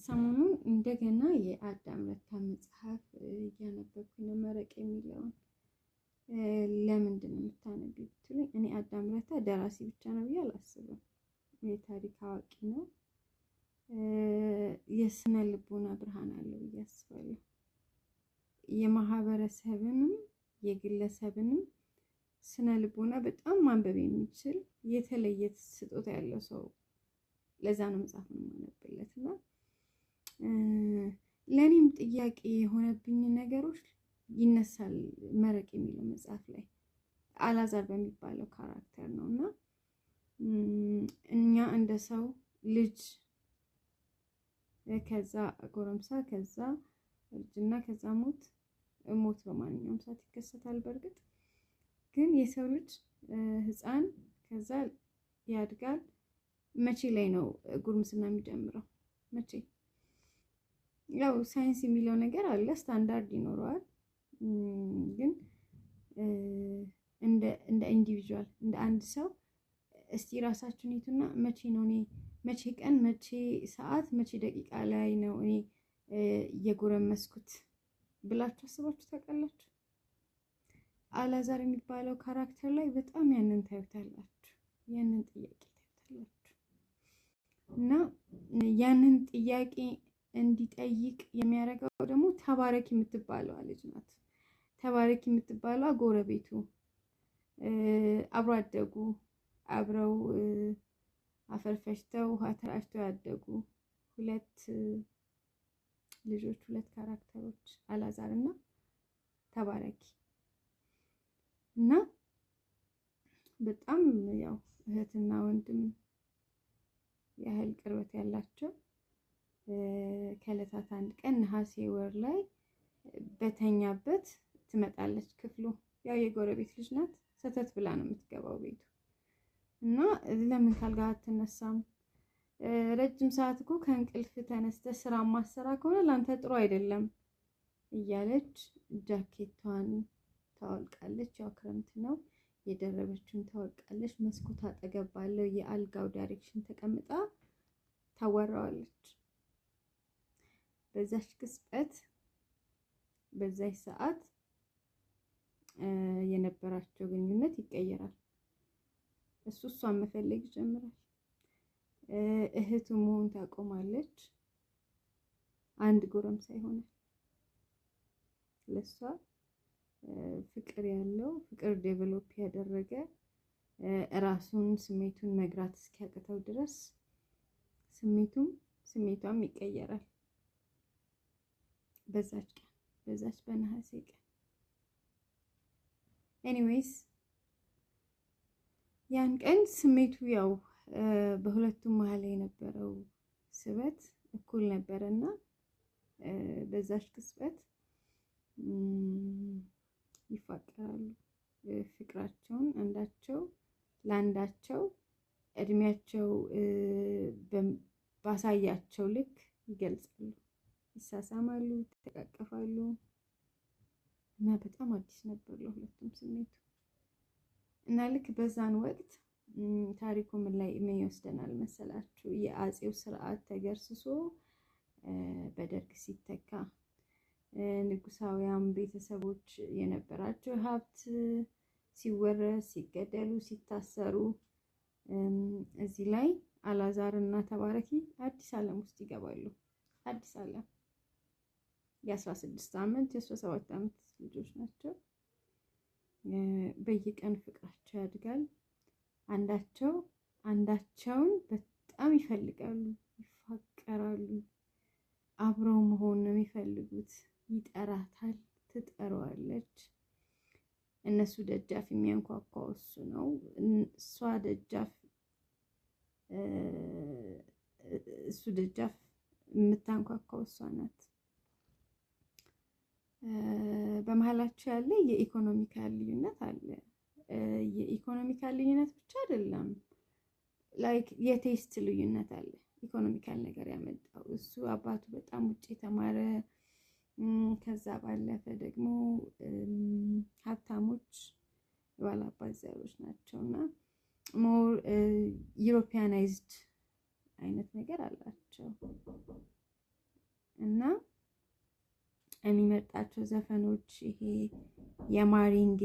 ሰሞኑን እንደገና የአዳም ረታ መጽሐፍ እያነበብኩኝ ነው፣ መረቅ የሚለውን። ለምንድን ነው የምታነቢው ብትሉኝ፣ እኔ አዳም ረታ ደራሲ ብቻ ነው ብዬ አላስብም። የታሪክ አዋቂ ነው። የስነ ልቦና ብርሃን አለው ብዬ አስባለሁ። የማህበረሰብንም የግለሰብንም ስነ ልቦና በጣም ማንበብ የሚችል የተለየ ስጦታ ያለው ሰው፣ ለዛ ነው መጽሐፉን የማነብለት። እና ለእኔም ጥያቄ የሆነብኝ ነገሮች ይነሳል መረቅ የሚለው መጽሐፍ ላይ፣ አላዛር በሚባለው character ነው። እና እኛ እንደ ሰው ልጅ፣ ከዛ ጎረምሳ፣ ከዛ እርጅና፣ ከዛ ሞት። ሞት በማንኛውም ሰዓት ይከሰታል። በእርግጥ ግን የሰው ልጅ ሕፃን ከዛ ያድጋል። መቼ ላይ ነው ጉርምስና የሚጀምረው? መቼ? ያው ሳይንስ የሚለው ነገር አለ፣ ስታንዳርድ ይኖረዋል። ግን እንደ individual፣ እንደ አንድ ሰው እስቲ ራሳችሁን እዩትና መቼ ነው እኔ፣ መቼ ቀን፣ መቼ ሰዓት፣ መቼ ደቂቃ ላይ ነው እኔ እየጎረመስኩት ብላችሁ አስባችሁ ታውቃላችሁ? አላዛር የሚባለው character ላይ በጣም ያንን ታዩታላችሁ፣ ያንን ጥያቄ ታዩታላችሁ። እና ያንን ጥያቄ እንዲጠይቅ የሚያደርገው ደግሞ ተባረክ የምትባለዋ ልጅ ናት። ተባረክ የምትባለዋ ጎረቤቱ፣ አብሮ አደጉ፣ አብረው አፈር ፈጭተው ውሃ ተራጭተው ያደጉ ሁለት ልጆች፣ ሁለት character ኦች፣ አላዛር እና ተባረኪ። እና በጣም ያው እህትና ወንድም ያህል ቅርበት ያላቸው፣ ከዕለታት አንድ ቀን ነሐሴ ወር ላይ በተኛበት ትመጣለች ክፍሉ። ያው የጎረቤት ልጅ ናት። ሰተት ብላ ነው የምትገባው ቤቱ። እና ለምን ካልጋ አትነሳም? ረጅም ሰዓት እኮ ከእንቅልፍ ተነስተ ስራ ማሰራ ከሆነ ለአንተ ጥሩ አይደለም እያለች ጃኬቷን ታወልቃለች። ያው ክረምት ነው። የደረበችውን ታወልቃለች። መስኮት አጠገብ ባለው የአልጋው direction ተቀምጣ ታዋራዋለች። በዛች ቅጽበት፣ በዛች ሰዓት የነበራቸው ግንኙነት ይቀየራል። እሱ እሷን መፈለግ ይጀምራል። እህቱ መሆን ታቆማለች። አንድ ጎረምሳ ይሆናል። ለእሷ ፍቅር ያለው፣ ፍቅር develop ያደረገ፣ ራሱን ስሜቱን መግራት እስኪያቅተው ድረስ ስሜቱም ስሜቷም ይቀየራል። በዛች ቀን፣ በዛች በነሐሴ ቀን። Anyways፣ ያን ቀን ስሜቱ ያው በሁለቱም መሀል የነበረው ስበት እኩል ነበረ እና በዛች ቅጽበት ይፋቀራሉ። ፍቅራቸውን አንዳቸው ለአንዳቸው እድሜያቸው ባሳያቸው ልክ ይገልጻሉ። ይሳሳማሉ፣ ይተቃቀፋሉ እና በጣም አዲስ ነበር ለሁለቱም ስሜቱ። እና ልክ በዛን ወቅት ታሪኩ ምን ላይ ምን ይወስደናል መሰላችሁ? የአጼው ስርዓት ተገርስሶ በደርግ ሲተካ፣ ንጉሳውያን ቤተሰቦች የነበራቸው ሀብት ሲወረስ፣ ሲገደሉ፣ ሲታሰሩ፣ እዚህ ላይ አላዛር እና ተባረኪ አዲስ ዓለም ውስጥ ይገባሉ። አዲስ ዓለም፣ የ16 ዓመት፣ የ17 ዓመት ልጆች ናቸው። በየቀን ፍቅራቸው ያድጋል። አንዳቸው አንዳቸውን በጣም ይፈልጋሉ፣ ይፋቀራሉ። አብረው መሆን ነው የሚፈልጉት። ይጠራታል፣ ትጠራዋለች። እነሱ ደጃፍ የሚያንኳኳው እሱ ነው። እሷ ደጃፍ፣ እሱ ደጃፍ የምታንኳኳው እሷ ናት። በመሀላቸው ያለ የ economical ልዩነት አለ። የ economical ልዩነት ብቻ አይደለም፣ like የ taste ልዩነት አለ። Economical ነገር ያመጣው እሱ አባቱ በጣም ውጭ የተማረ፣ ከዛ ባለፈ ደግሞ ሀብታሞች የባላባት ዘሮች ናቸው እና more Europeanized አይነት ነገር አላቸው። እና የሚመርጣቸው ዘፈኖች ይሄ የማሪንጌ